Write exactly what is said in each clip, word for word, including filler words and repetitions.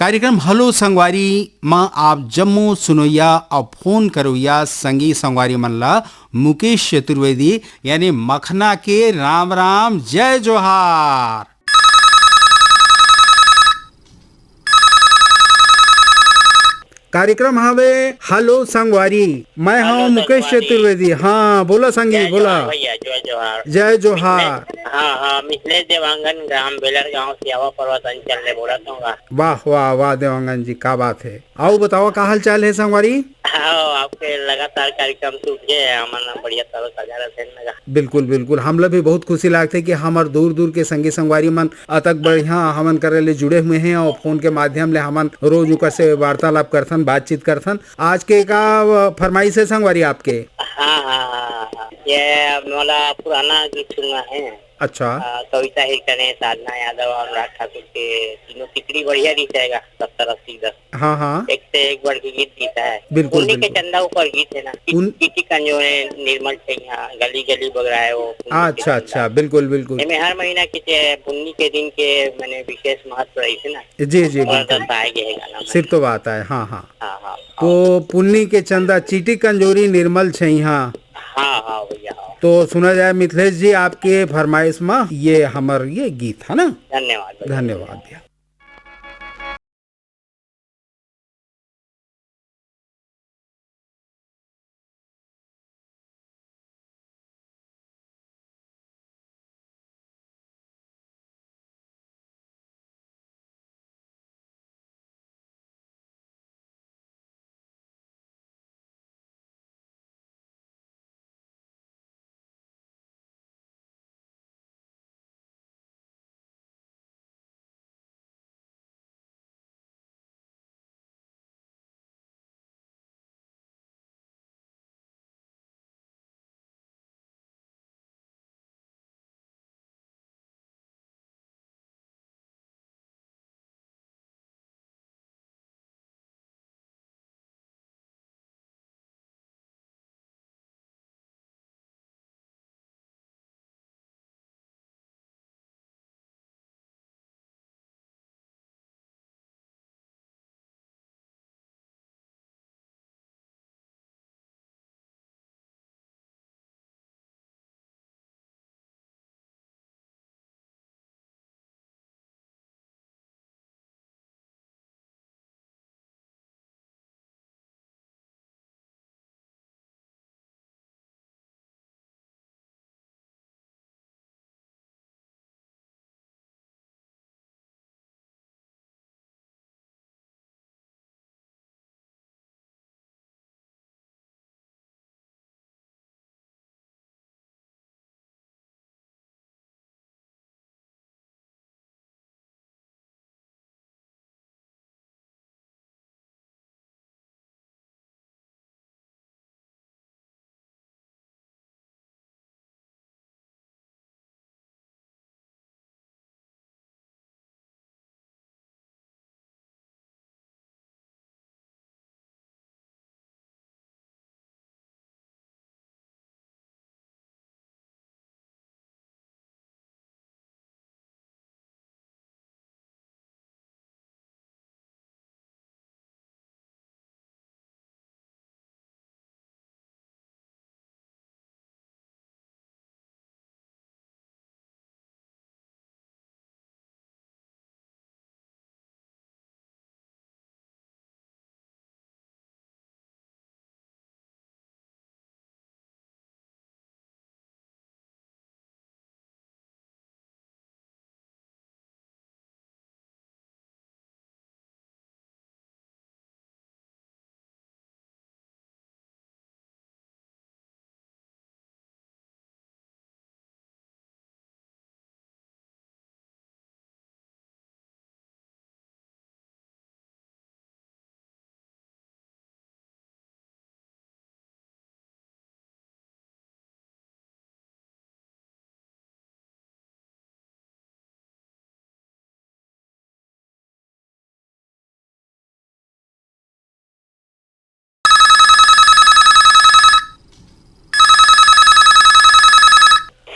कार्यक्रम हेलो संगवारी म आप जम्मो सुनोइया अउ फोन करोइया संगी संगवारी मन ला मुकेश चतुर्वेदी यानी मखना के राम राम, जय जोहार। कार्यक्रम हवे हेलो संगवारी, मैं हेलो हूँ मुकेश संगवारी। चतुर्वेदी। हाँ, बोला संगी, जय बोला। जोहार भैया, जय जोहार। जय जोहार। मिथिलेश, हाँ, हाँ, मिथिलेश देवांगन, ग्राम बेलर गांव, सियावा पर्वत अंचल ले बोलत हूँ गा। वाह, वाह, वाह देवांगन जी, का बात है। अउ बतावा, का हाल चाल है संगवारी? हाँ, आपके लगातार कार्यक्रम सूझ गए, हमन बढ़िया तरह सजा रहे थे लगा। बिल्कुल, बिल्कुल, हमला भी बहुत खुशी लागथे कि हमर दूर दूर के संगी संगवारी मन अतक बढ़िया हमन करे ले जुड़े हुए हैं और फोन के माध्यम ले हमन रोज उकर से वार्तालाप करथन, बातचीत करथन। आज के का, अ, फरमाइश है संगवारी आपके? हाँ, हाँ, हाँ, हाँ। ये मोला पुराना गीत सुनना है। अच्छा। अ, कविता हिरकने, साधना यादव और अनुराग ठाकुर के तीनों टिकड़ी बढ़िया गीत रहेगा, सत्तर अस्सी दस। हाँ, हाँ। एक से एक बढ़ के गीत गीत है। बिल्कुल, पुन्नी के बिल्कुल। चंदा ऊपर गीत है ना, कि-, उन- किटी कंजोरे निर्मल छैया, गली गली बगराए वो पुन्नी के अच्छा, चंदा। अच्छा, बिल्कुल, बिल्कुल। एमे हर महीना के चे-, पुन्नी के दिन के मने विशेष महत्व रही है ना। जी, जी, और बिल्कुल। दर्शाए गए है गाना में। सिर्फ तो बात है, हाँ, हाँ। हाँ, हाँ। तो पुन्नी के चंदा, चीटी कंजोरी निर्मल छैया। हाँ, हाँ भैया, हाँ। तो सुना जाए मिथिलेश जी आपके फरमाइश में ये हमर ये गीत, है ना? धन्यवाद भैया। धन्यवाद भैया।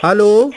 हेलो।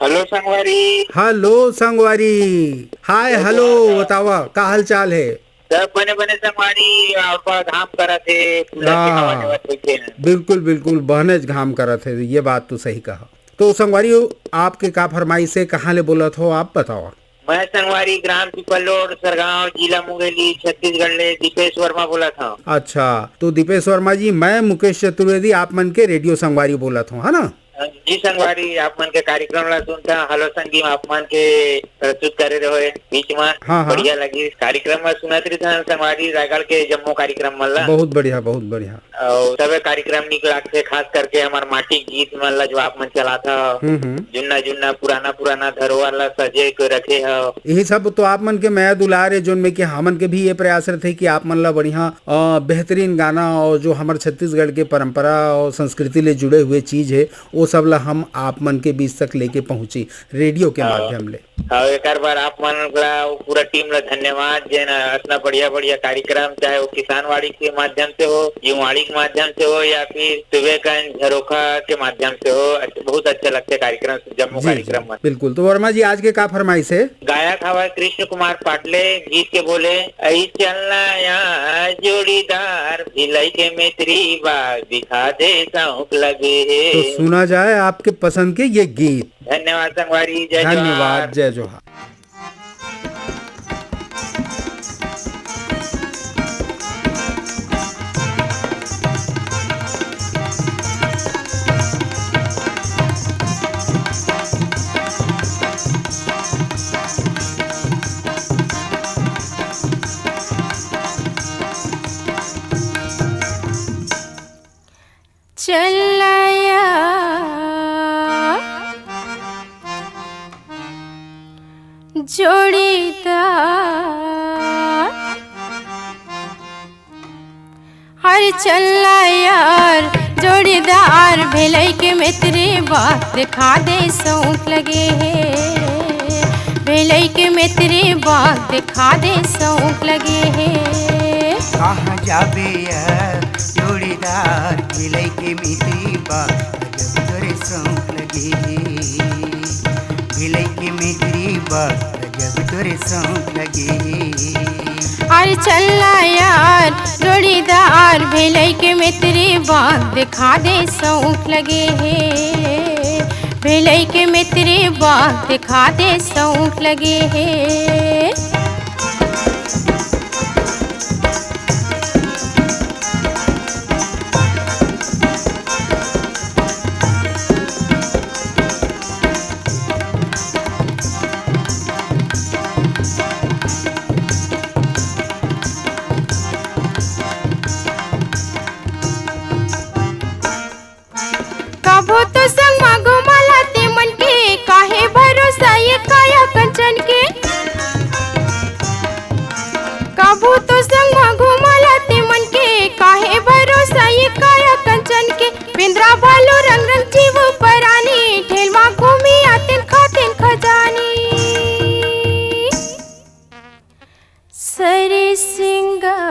हेलो संगवारी। हेलो संगवारी। हाय, हेलो, बतावा, का हाल चाल है? सब बने बने संगवारी, अउ का घाम करत हे, कूलर के हवा हाँ, लेवत बइठे हन। बिल्कुल, बिल्कुल, बहनेच घाम करत हे, ये बात तो सही कहा। तो संगवारी हो, आपके का फरमाइश हे, कहाँ ले बोलत हो, आप बताओ। मैं संगवारी ग्राम पीपल रोड, सरगांव, जिला मुंगेली, छत्तीसगढ़ ले दीपेश वर्मा बोलत हव। अच्छा, तो दीपेश वर्मा जी, मैं मुकेश चतुर्वेदी, आप मन के रेडियो संगवारी बोलत हव, है ना? जी संगवारी, आप मन के कार्यक्रम ला सुनथन, हेलो संगी में आप मन के प्रस्तुत करे रहे बीच में। हाँ, हाँ। बढ़िया लगी कार्यक्रम में, सुनत रहिथन संगवारी रायगढ़ के जम्मो कार्यक्रम मन ला। बहुत बढ़िया, बहुत बढ़िया। अउ सबे कार्यक्रम निक लागथे, खास करके हमर माटी गीत मन ला जो आप मन चलाथव, हम्म, हम्म। जुन्ना जुन्ना पुराना पुराना धरोहर ला सजे के रखे हव। यही सब तो आप मन के मया दुलार हे, जोन में कि हमन के भी ये प्रयास रहिथे कि आप मन ला बढ़िया, अ, बेहतरीन गाना अउ जो हमर छत्तीसगढ़ के परंपरा अउ संस्कृति ले जुड़े हुए चीज हे, वो सब ला हम आप मन के बीच तक लेके पहुँची रेडियो के हाँ। माध्यम ले। हाँ, एकर बर आप मन ला अउ पूरा टीम ला धन्यवाद, जेन अतना बढ़िया-बढ़िया कार्यक्रम, चाहे वो किसानवाड़ी के माध्यम से हो, युवावाड़ी के माध्यम से हो, या फिर सुबेगंज झरोखा के माध्यम से हो, अच्छ-, बहुत अच्छा लगथे कार्यक्रम, जम्मो जी, जी, कार्यक्रम मन। बिल्कुल। तो वर्मा जी, आज के का फरमाइश हे? गायक हवय कृष्ण कुमार पाटले, गीत के बोले, "अई चलना या जोड़ीदार, भिलई के मेत्री बा, दिखा दे शौक लगे हे।" तो सुना जाए आपके पसंद के ये गीत। धन्यवाद संगवारी, जय धन्यवाद, जोहार। जय जोहार। चलया जोड़ीदार, हर चलया जोड़ीदार, भेलई के मेतरी बा, दिखा दे शौक लगे हे। भेलई के मेतरी बा, दिखा दे शौक लगे हे। कहाँ जाबे या जोड़ीदार, भेलई के मेतरी बा, गजब तोरे शौक लगे हे। भेलई के मेतरी बा, गजब तोरे शौक लगे हे। अरे चलना यार जोड़ीदार, भेलई के मेतरी बा, दिखा दे शौक लगे हे। भेलई के मेतरी बा, दिखा दे शौक लगे हे। कभू तो संग म घुमाला ते मन के, काहे भरोसा ये काया कंचन के। कभू तो संग म घुमाला ते मन के, काहे भरोसा ये काया कंचन के। बेंदरा भालू रंग रंग जीव परानी, ठेलवा घूमी आतेन खातेन खजानी। सरी सिंगार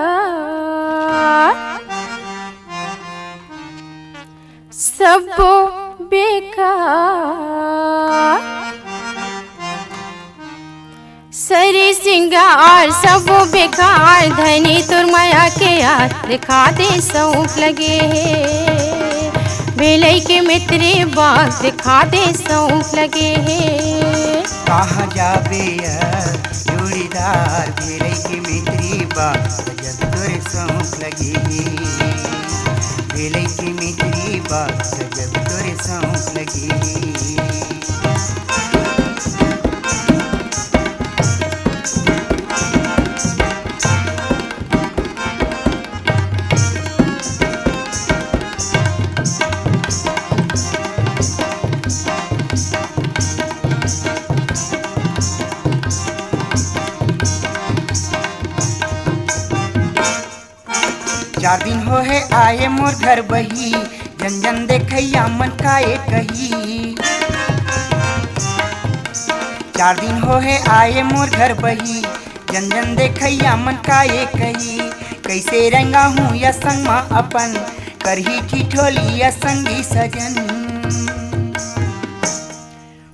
सबो बेकार, सरी सिंगार सबो बेकार, धनी तोर मया के यार, दिखा दे शौक लगे हे। भेलई के मेतरी बा, दिखा दे शौक लगे हे। कहाँ जाबे या जोड़ीदार, भेलई के मेतरी बा, गजब तोरे शौक लगे हे। भेलई के मेतरी बा, गजब तोरे शौक लगे हे। चार दिन होहे आए मोर घर बही, जन जन देखइया मन काए कही। चार दिन होहे आए मोर घर बही, जन जन देखइया मन काए कही। कइसे रेंगाहूँ या संग म अपन, करही ठिठोली या संगी सजन।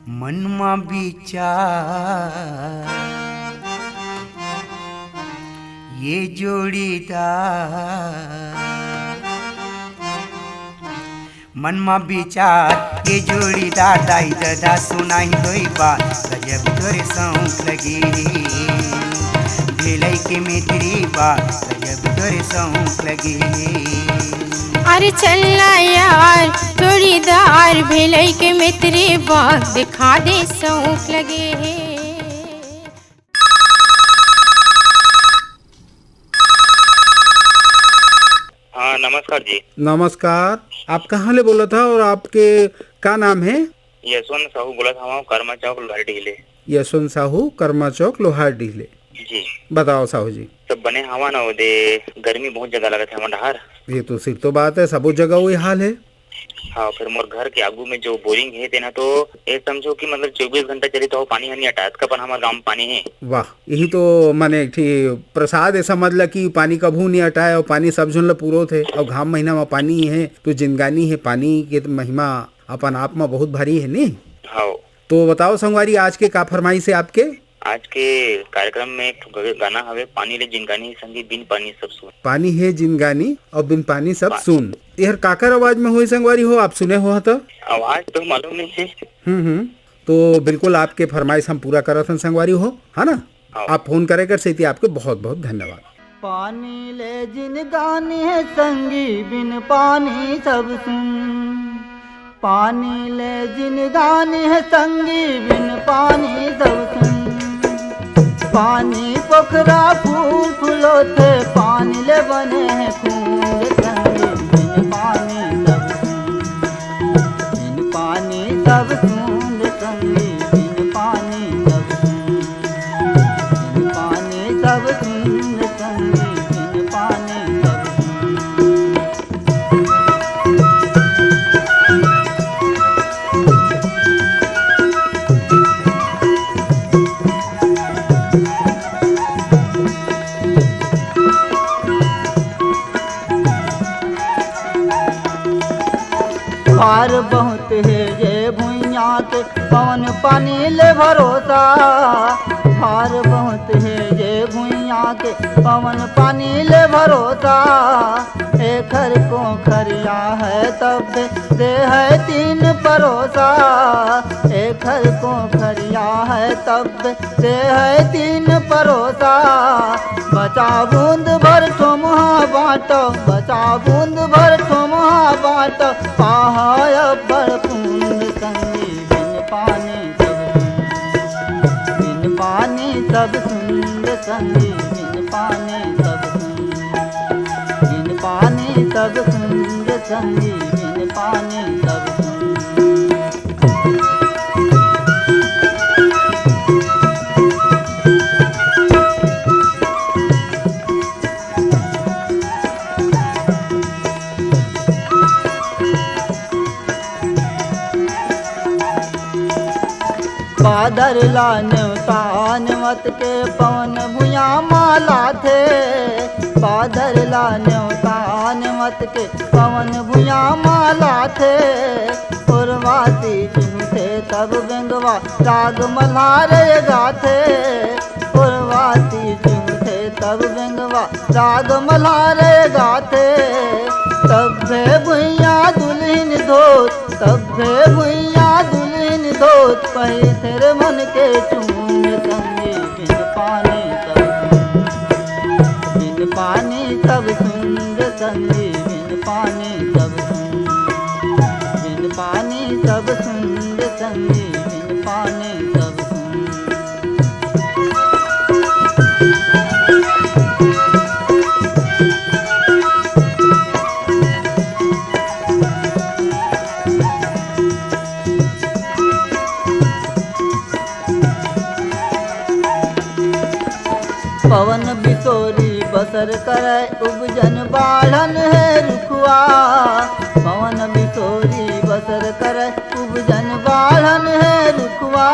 मन म विचार ये जोड़ीदार मन म विचार, ये जोड़ीदार दाई ददा सुनाही दोई बात, गजब तोरे शौक लगे। भेलई के मित्री बात, गजब तोरे शौक लगे। अरे चलना यार जोड़ीदार, भेलई के मित्री बात, दिखा दे शौक लगे हे। हाँ, नमस्कार जी। नमस्कार, आप कहाँ ले बोलत हा और आपके का नाम है? यशवंत साहू बोलत हवं, कर्मा चौक, लोहार डीह ले। यशवंत साहू, कर्मा चौक, लोहार डीह ले। जी। बताओ साहू जी। सब बने हवा ना, ओदे गर्मी बहुत ज्यादा लगत है हमर डहार। ये तो सिर तो बात है, सबो जगह वही हाल है। हाँ, फिर मोर घर के आगू में जो बोरिंग हे, तेना तो ये समझो कि मतलब चौबीस घंटा चली तो पानी ह नहीं अटात का, पर हमार गांव में पानी है। वाह, यही तो माने एक ठी प्रसाद है, समझ ला कि पानी कभू नहीं अटाए और पानी सब झन ला पूरोत है और घाम महीना में पानी है, तो जिंदगानी है, पानी के तो महिमा अपन आप में बहुत भारी है, नहीं? हाँ। तो बताओ संगवारी, आज के का फरमाइश है आपके? आज के कार्यक्रम में एक ठो ग-, गाना हवे, पानी ले जिनगानी संगी, बिन पानी सब सुन। पानी हे जिनगानी और बिन पानी सब पा- सुन। एहर काकर आवाज में होई संगवारी हो, आप सुने हो तो? आवाज तो मालूम नहीं है। हम्म, हम्म। तो बिल्कुल आपके फरमाइश हम पूरा करत हन संगवारी हो, है ना? हाँ। आप फोन करे कर सेती आपके बहुत बहुत धन्यवाद। पानी ले जिनगानी है संगी, बिन पानी सब सुन। पानी ले जिनगानी है संगी, बिन पानी सब सुन। पानी पोखरा फूल फुलोथे, पानी ले बने हैं कुंड संगी, बिन पानी सब सुन। बिन पानी सब सुन संगी, बिन पानी सब सुन। बिन पानी सब सुन संगी, बिन पानी सब सुन। भार बहुत हे ये भुइयां के, पवन पानी ले भरोसा। भार बहुत हे ये भुइयां के, पवन पानी ले भरोसा। एखर कोखरिया है तब दे है तीन परोसा। एखर कोखरिया है तब दे है तीन परोसा। बचा बूंद भर ठोमहा बांटो, बचा बूंद भर ठोमहा बांटो। पाहा अब्बड़ पुंद संगी, बिन पानी सब सुन। बिन पानी सब सुन रे संगी, बिन पानी सब सुन। बिन पानी सब सुन रे संगी, बिन पानी सब सुन। बादर ला नेवता नेवत के पवन भुइयां मा लाथे। बादर ला नेवता नेवत के पवन भुइयां मा लाथे। उर्वाती चिहुथे तब बेंगवा राग मल्हार गाथे। उर्वाती चिहुथे तब बेंगवा राग मल्हार गाथे। तब्बे भुइयां दुल्हिन धोत, तब्बे भुइयां दुल्हिन धोत, पहिथे रे मन के चूंद संगी, बिन पानी सब सुन। बिन पानी सब सुन रे संगी, बिन पानी सब सुन। बिन पानी सब सुन रे संगी, बिन पानी सब सुन। पवन बिसोरी बसर करे, उपजन बाढ़न हे रुखवा। पवन बिसोरी बसर करे, उपजन बाढ़न हे रुखवा।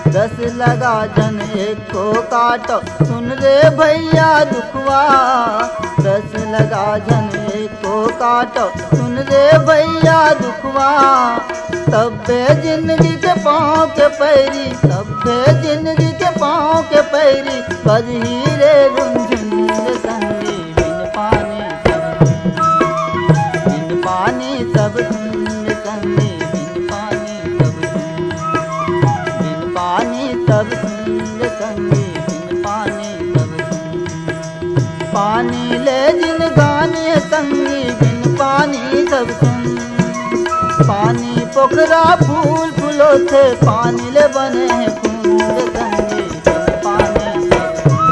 दस लगा झन एको काटो, सुन रे भैया दुखवा। दस लगा झन एको काटो, सुन रे भैया दुखवा। तब्बे जिंदगी के पाँव के पैरी, तब्बे जिंदगी के पाँव के पैरी, बजही रे रुनझुन। संगी बिन पानी सब सुन, बिन पानी सब सुन, बिन पानी सब सुन, बिन पानी सब सुन, संगी बिन पानी सब सुन। पानी ले जिनगानी संगी बिन पानी सब सुन। पानी पोखरा फूल फुलोथे, पानी ले बने हे कुंड संगी बिन पानी सब सुन।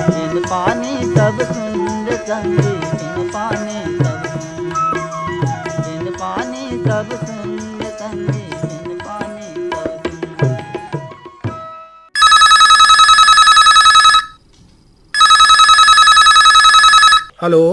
बिन पानी सब सुन संगी बिन पानी सब सुन। बिन पानी सब सुन संगी बिन पानी सब सुन। हेलो।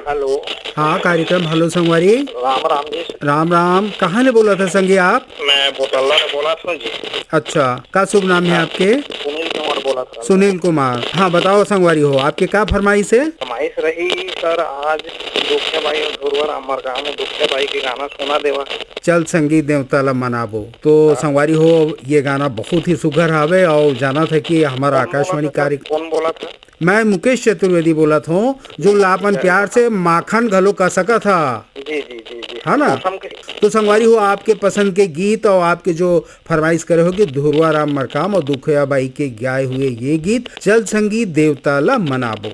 हेलो। हाँ, कार्यक्रम हेलो संगवारी। राम राम जी। राम राम। कहाँ ले बोलत हव संगी आप? मैं बोटल्ला ले बोलत हँव जी। अच्छा, का शुभ नाम हे हाँ, आपके? सुनील कुमार बोलत हँव। सुनील कुमार। हाँ, बताओ संगवारी हो, आपके का फरमाइश हे? फरमाइश रही सर, आज दुखिया बाई अउ धुरवा राम मरकाम म दुखिया बाई के गाना सुना देवा। चल संगी देवता ला मनाबो। तो हाँ। संगवारी हो, ये गाना बहुत ही सुघर हावे अउ जानत हव कि हमर कौन आकाशवाणी बोलत हव सर? कार्य कौन बोलत हव? मैं मुकेश चतुर्वेदी बोलत हँव, जो ला अपन प्यार से माखन घलो कह सकत हव। जी, जी, जी, जी। है ना? मौसम के तो संगवारी हो, आपके पसंद के गीत अउ आपके जो फरमाइश करे हो कि धुरवा राम मरकाम अउ दुखिया बाई के गाए हुए ये गीत, चल संगी देवता ला मनाबो।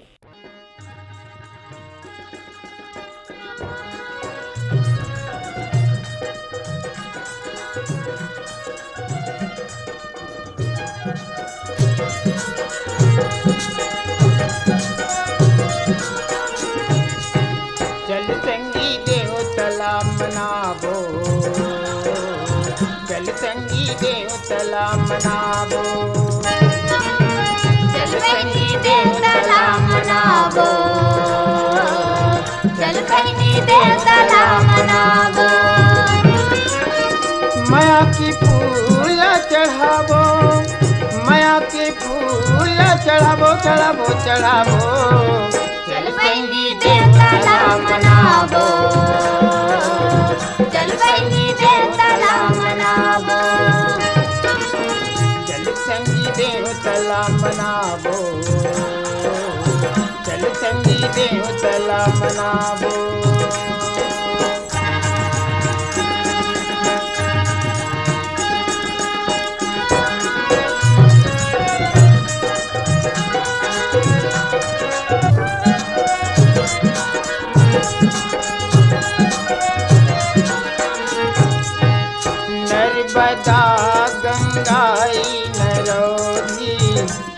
चल संगी देवता ला मनाबो, चल संगी देवता ला मनाबो। चल संगी देवता ला मनाबो, चल संगी देवता ला मनाबो। मया के फूल चढ़ाबो, मया के फूल चढ़ाबो, चढ़ाबो, चढ़ाबो। चल संगी देवता ला मनाबो, चल संगी देवता ला मनाबो। चल संगी देवता ला मनाबो, चल संगी देवता ला मनाबो। नर्मदा गंगाई नरौनी,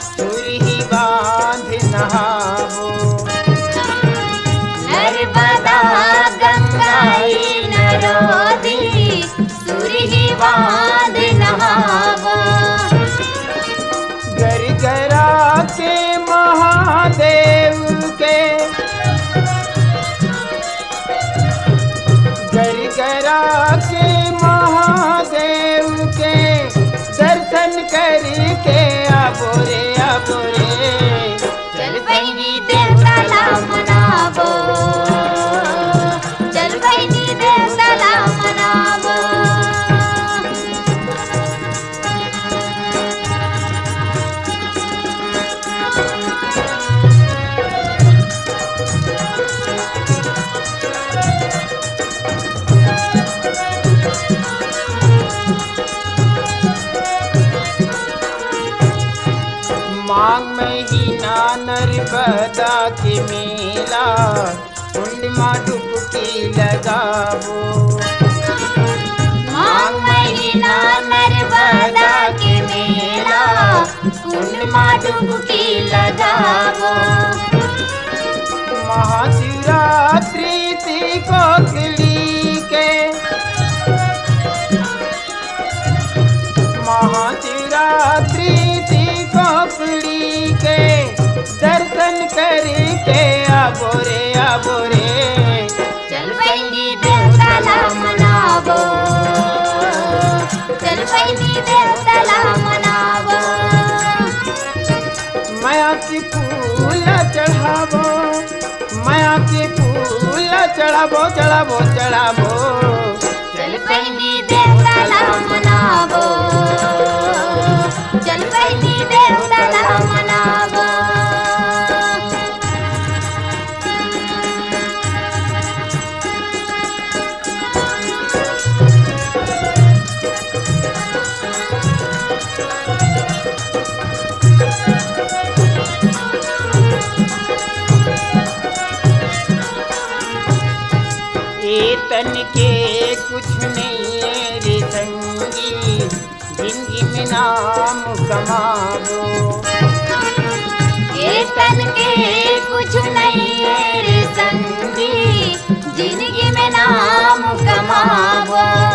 सुरही बांध नहाबो। नर्मदा गंगाई नरौनी, सुरही बांध नहाबो। गरगरा के महादेव के, गरगरा के महादेव के दर्शन करके आबो रे, आबो रे। चल बहिनी देवता ला मनाबो, चल बहिनी देवता ला मनाबो। माघ महीना नर्मदा के मेला, कुंड मा डुबकी लगाबो। माघ महीना नर्मदा के मेला, कुंड मा डुबकी लगाबो। महाशिवरात्रि ती कोकली के, महाशिवरात्रि ती कोकली के दर्शन करके आबो रे, आबो रे। चल बहिनी देवता ला मनाबो, चल बहिनी देवता ला मनाबो। मया के फूल चढ़ाबो, मया के फूल चढ़ाबो, चढ़ाबो, चढ़ाबो। चल बहिनी देवता ला मनाबो, चल बहिनी देवता ला मनाबो। के कुछ नहीं रे संगी, जिंदगी में नाम कमाबो। ए तन के कुछ नहीं रे संगी, जिंदगी में नाम कमाबो।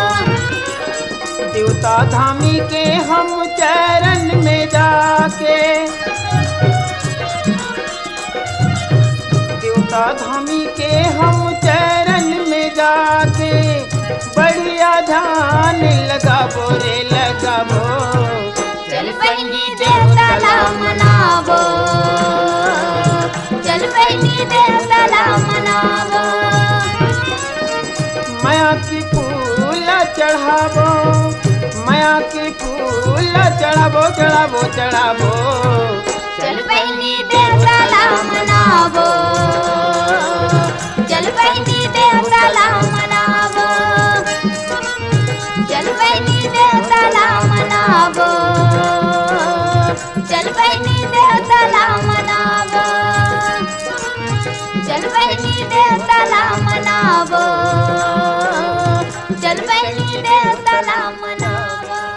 देवता धामी के हम चरण में जाके, देवता धामी के हम चरण में जाके बढ़िया ध्यान लगाबो रे लगाबो। चल बहिनी देवता ला मनाबो, चल बहिनी देवता ला मनाबो। मया के फूल चढ़ाबो, मया के फूल चढ़ाबो, चढ़ाबो, चढ़ाबो। चल बहिनी देवता ला मनाबो, चल बहिनी देवता ला मनाबो, चल बहिनी देवता ला मनाबो, चल बहिनी देवता ला मनाबो, चल बहिनी देवता ला मनाबो, चल बहिनी देवता ला मनाबो।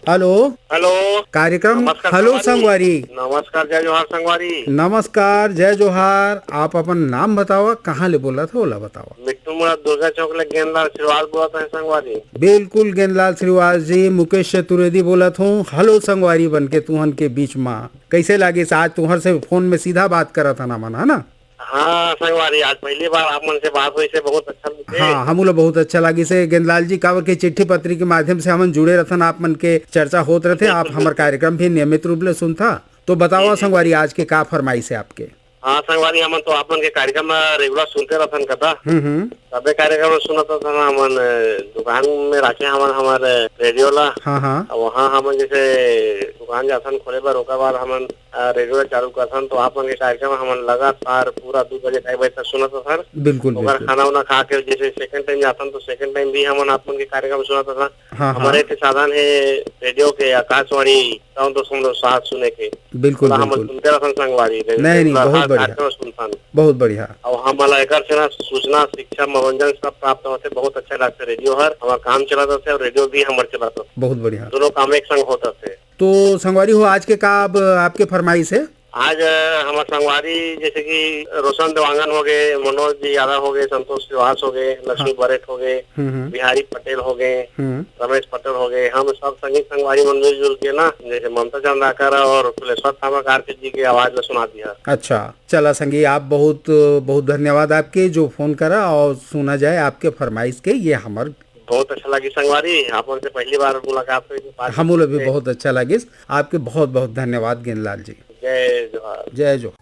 हेलो। हेलो। कार्यक्रम नमस्कार हेलो संगवारी। संगवारी। नमस्कार, जय जोहार संगवारी। नमस्कार, जय जोहार। आप अपन नाम बतावा, कहाँ ले बोलत हो, ओला बतावा। मिट्टू मुड़ा दुर्गा चौक ले गेंदलाल श्रीवास बोलत हे संगवारी। बिल्कुल गेंदलाल श्रीवास जी, मुकेश चतुर्वेदी बोलत हूँ। हेलो संगवारी बन के तुहन के बीच मा। कैसे लागिस आज तुहर से फोन में सीधा बात करत हन हमन, है ना? हाँ संगवारी, आज पहली बार आप मन से बात होइस हे, बहुत अच्छा लगे। हाँ, हमू ला बहुत अच्छा लागिस हे गेंदलाल जी, काबर के चिट्ठी पत्री के माध्यम से हमन जुड़े रथन, आप मन के चर्चा होत रथे, आप हमर कार्यक्रम भी नियमित रूप ले सुनथा। तो बतावा संगवारी, आज के का फरमाइश हे आपके? हाँ संगवारी, हमन तो आप मन के कार्यक्रम ला regular सुनते रथन कथा। हम्म, हम्म। सबे कार्यक्रम सुनत रथन हमन, अ, दुकान में राखे हमन हमर रेडियो ला। हाँ, हाँ। अउ वहाँ हमन जैसे दुकान जाथन खोले बर, ओकर बाद हमन, अ, रेडियो ला चालू करथन, तो आप मन के कार्यक्रम हमन लगातार पूरा दू बजे, ढाई बजे तक सुनत रथन। बिल्कुल, ओकर बिल्कुल। खाना उना खा के जैसे second time जाथन, तो second time भी हमन आप मन के कार्यक्रम सुनत रथन। हाँ, हमर हाँ। एक साधन हे रेडियो के, आकाशवाणी सौ दशमलव सात सुने के। बिल्कुल, ओला हमन बिल्कुल। सुनते रथन संगवारी, रे-, नहीं, नहीं, रेगुलर बहुत हर बढ़िया। कार्यक्रम सुनथन। बहुत बढ़िया। अउ हमन ला एकर से ना सूचना, शिक्षा, मनोरंजन सब प्राप्त होथे। बहुत अच्छा लगथे रेडियो हर, हमर काम चलत रथे अउ रेडियो भी हमर चलत रथे। बहुत बढ़िया। दोनों काम एक संग होत रथे। तो संगवारी हो, आज के का अब आपके फरमाइश हे? आज, अ, हमर संगवारी जैसे कि रोशन देवांगन हो गए, मनोज यादव हो गए, संतोष श्रीवास हो गए, लक्ष्मी हाँ। बरेठ हो गए, हम्म, हम्म। बिहारी पटेल हो गए, हम्म। रमेश पटेल हो गए, हम सब संगी संगवारी मन मिलजुल के ना, जैसे ममता चंद्राकर और फुलेश्वर थामा कारके जी के आवाज ला सुना दिया। अच्छा, चला संगी, आप बहुत, बहुत धन्यवाद आपके जो फोन करा और सुना जाए आपके फरमाइश के, ये हमर बहुत अच्छा लगी संगवारी, आप मन से पहली बार मुलाकात हुई, बात हमू ला भी हुई। बहुत अच्छा लगिस। आपके बहुत बहुत धन्यवाद गेंदलाल जी। जय जोहार। जय जोहार।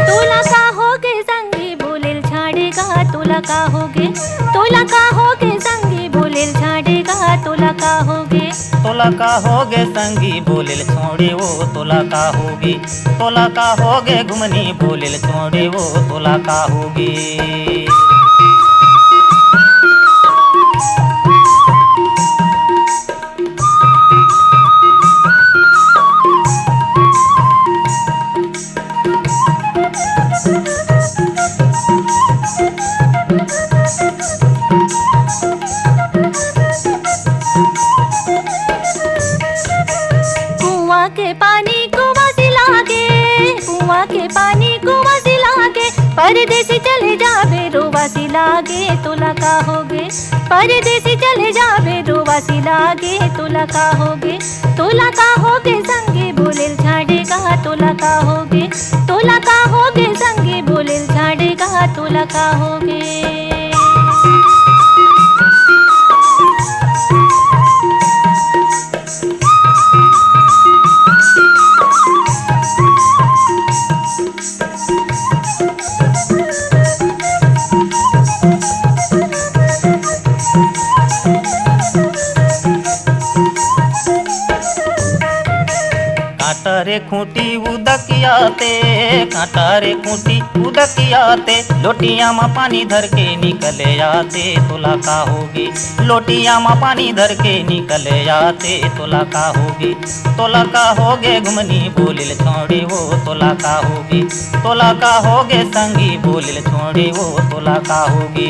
तोला का होगे संगी बोलेल छाड़ेगा, तोला का होगे, तोला का होगे संगी बोलेल छाड़ेगा, तोला का होगे। तोला का होगे संगी बोलेल छोड़े वो, तोला का होगे, तोला का होगे घुमनी बोलेल छोड़े वो, तोला का होगे। कुआं के पानी कुआं सी लागे, कुआं के पानी कुआं सी लागे, परदेसी चले जाबे रोवा सी लागे, तोला का होगे, परदेसी चले जाबे रोवा सी लागे, तोला का होगे, तोला का होगे संगी बोलेल छाड़ेगा, तोला का होगे, तोला का होगे संगी बोलेल छाड़ेगा, तोला का होगे। काट खूंटी उदकियाते, कांटा रे खूंटी उदकियाते, लोटिया म पानी धर के निकले आते, तोला का होगे? लोटिया म पानी धर के निकले आते, तोला का होगे? तोला का होगे घुमनी बोलिल छोड़े वो, तोला का होगे? तोला का होगे संगी बोलिल छोड़े वो, तोला का होगे?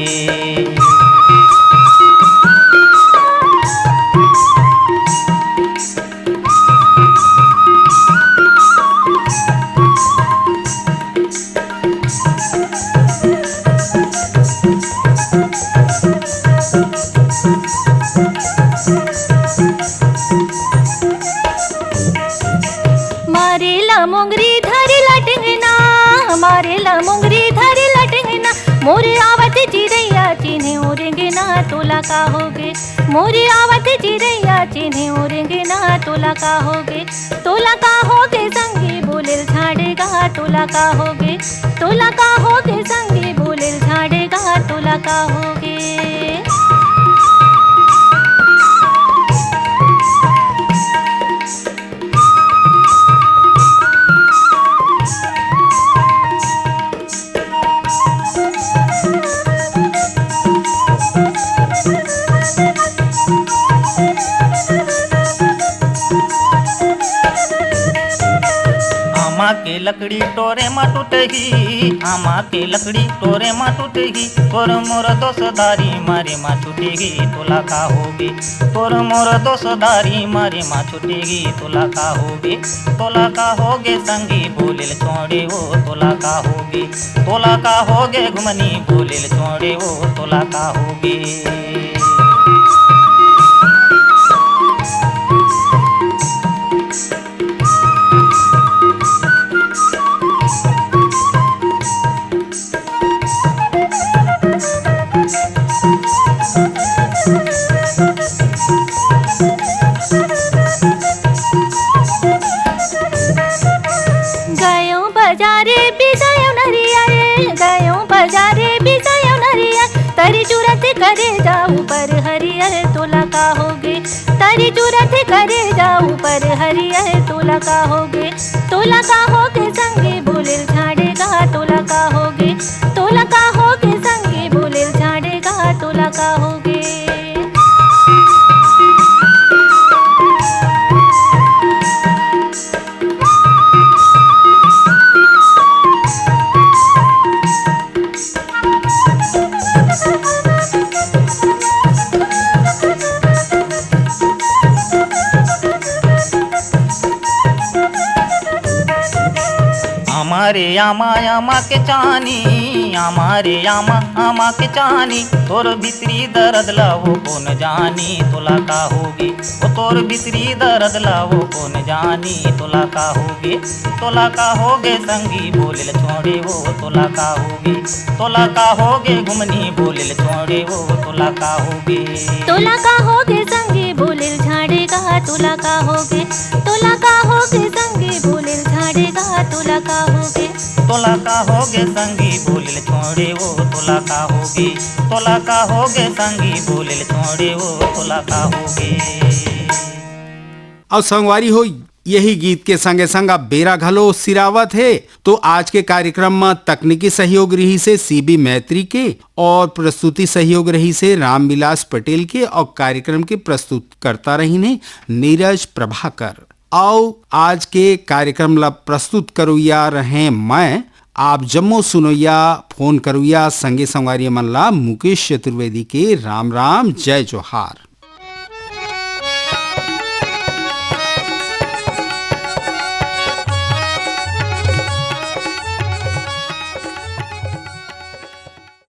मारेला मोंगरी धरी लटंगना, मारेला मोंगरी धरी लटंगना, मोर आवत चिरैया चिन्हे उरेंगना, तोला का होगे? मोर आवत चिरैया चिन्हे उरेंगना, तोला का होगे? तोला का होगे संगी बोलेल झाड़ेगा, तोला का होगे? तोला का होगे संगी बोलेल झाड़ेगा, तोला का होगे? आमा के लकड़ी टोरे मा टूटही, आमा के लकड़ी टोरे मा टूटही, तोर मोर दोसदारी मारे मा छूटही, तोला का होगे? तोर मोर दोसदारी मारे मा छूटही, तोला का होगे? तोला का होगे संगी बोलेल छोड़े वो, तोला का होगे? तोला का होगे घुमनी बोलेल छोड़े वो, तोला का होगे? गयो बजारे बिसायो नरियर, गयो बजारे बिसायो नरियर, तरी चुरत करे जाऊ पर हरियर, तोला का होगे? तरी चुरत करे जाऊ पर हरियर, तोला का होगे? तोला का होगे संगी बोलेल झाड़ेगा, तोला का होगे? तोला का होगे संगी बोलेल झाड़ेगा, तोला का होगे? आमा रे आमा, आमा के चानी, आमा रे आमा, आमा के चानी, तोर भीतरी दरद ला वो कोन जानी, तोला का होगे? ओ तोर भीतरी दरद ला वो कोन जानी, तोला का होगे? तोला का होगे संगी बोलेल छोड़े वो, तोला का होगे? तोला का होगे घुमनी बोलेल छोड़े वो, तोला का होगे? तोला का होगे संगी बोलेल झाड़ेगा, तोला का होगे? तोला का होगे संगी बोलेल झाड़ेगा, तोला का होगे? तोला का होगे संगी बोलेल छोड़े वो, तोला का होगे? तोला का होगे संगी बोलेल छोड़े वो, तोला का होगे? अउ संगवारी हो, यही गीत के संगे संग अब बेरा घलो सिरावत हे। तो आज के कार्यक्रम म तकनीकी सहयोग रिहिस हे सीबी मैत्री के और प्रस्तुति सहयोग रिहिस हे रामविलास पटेल के और कार्यक्रम के प्रस्तुतकर्ता रहिन हे नीरज प्रभाकर। अउ आज के कार्यक्रम ला प्रस्तुत करोइया रहें मैं, आप जम्मो सुनोइया, फोन करोइया संगे संगवारी मन ला मुकेश चतुर्वेदी के राम राम, जय जोहार।